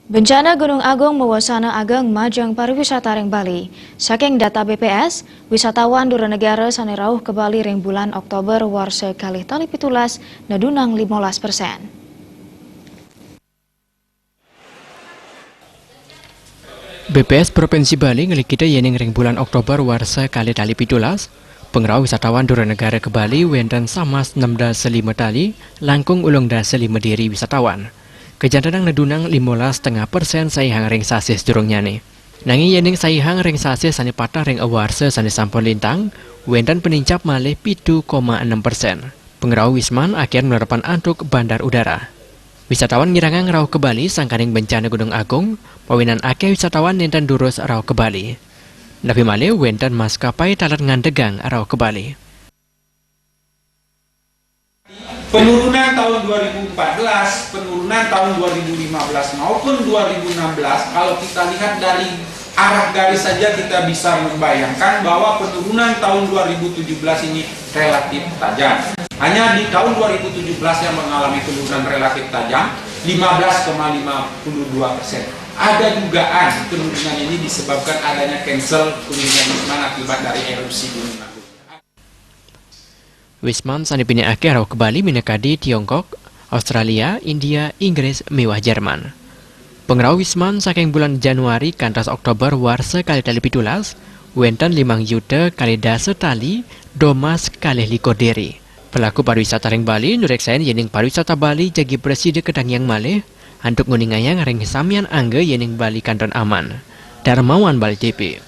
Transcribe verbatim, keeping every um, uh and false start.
Bencana Gunung Agung mawasana ageng majeng pariwisata ring Bali. Saking data B P S, wisatawan dura negara sane rauh ka Bali ring bulan Oktober warsa kalih tali pitulas nedunang limolas persen. B P S Provinsi Bali ngelikita yening ring bulan Oktober warsa kalih tali pitulas, pangrauh wisatawan dura negara ka Bali wenten samas nem dasa lima tali, langkung ulung dasa lima diri wisatawan. Kajantenang nedunang limolas setengah persen saihang ring sasih sadurungnyane. Nanging yening saihang ring sasih sane pateh ring awarsa sane sampun lintang, wenten panincap malih pitu koma enem persen. Pangrauh Wisman akhir mlerepan antuk bandar udara. Wisatawan ngirangang rauh ka Bali sangkaning bencana Gunung Agung, mawinan akeh wisatawan nenten durus rauh ka Bali. Napi malih wenten maskapai taler ngandegang rauh ka Bali. Penurunan tahun dua ribu empat belas, penurunan tahun dua ribu lima belas maupun dua ribu enam belas, kalau kita lihat dari arah garis saja kita bisa membayangkan bahwa penurunan tahun dua ribu tujuh belas ini relatif tajam. Hanya di tahun dua ribu tujuh belas yang mengalami penurunan relatif tajam, lima belas koma lima puluh dua persen. Ada dugaan penurunan ini disebabkan adanya cancel kunjungan Wisman akibat dari erupsi Gunung Agung. Wisman sane pinakake rauh ka Bali minakadi Tiongkok, Australia, India, Inggris, miwah Jerman. Pangrauh Wisman saking bulan Januari kantos Oktober warsa kalih tali pitulas, wenten limang yuta kalih dasa tali, domas kalih likur diri. Pelaku pariwisata ring Bali nureksain yening pariwisata Bali jagi prasida kadangiang malih, antuk nguningayang ring samian angga yening Bali kantun aman. Darmawan, Bali T V.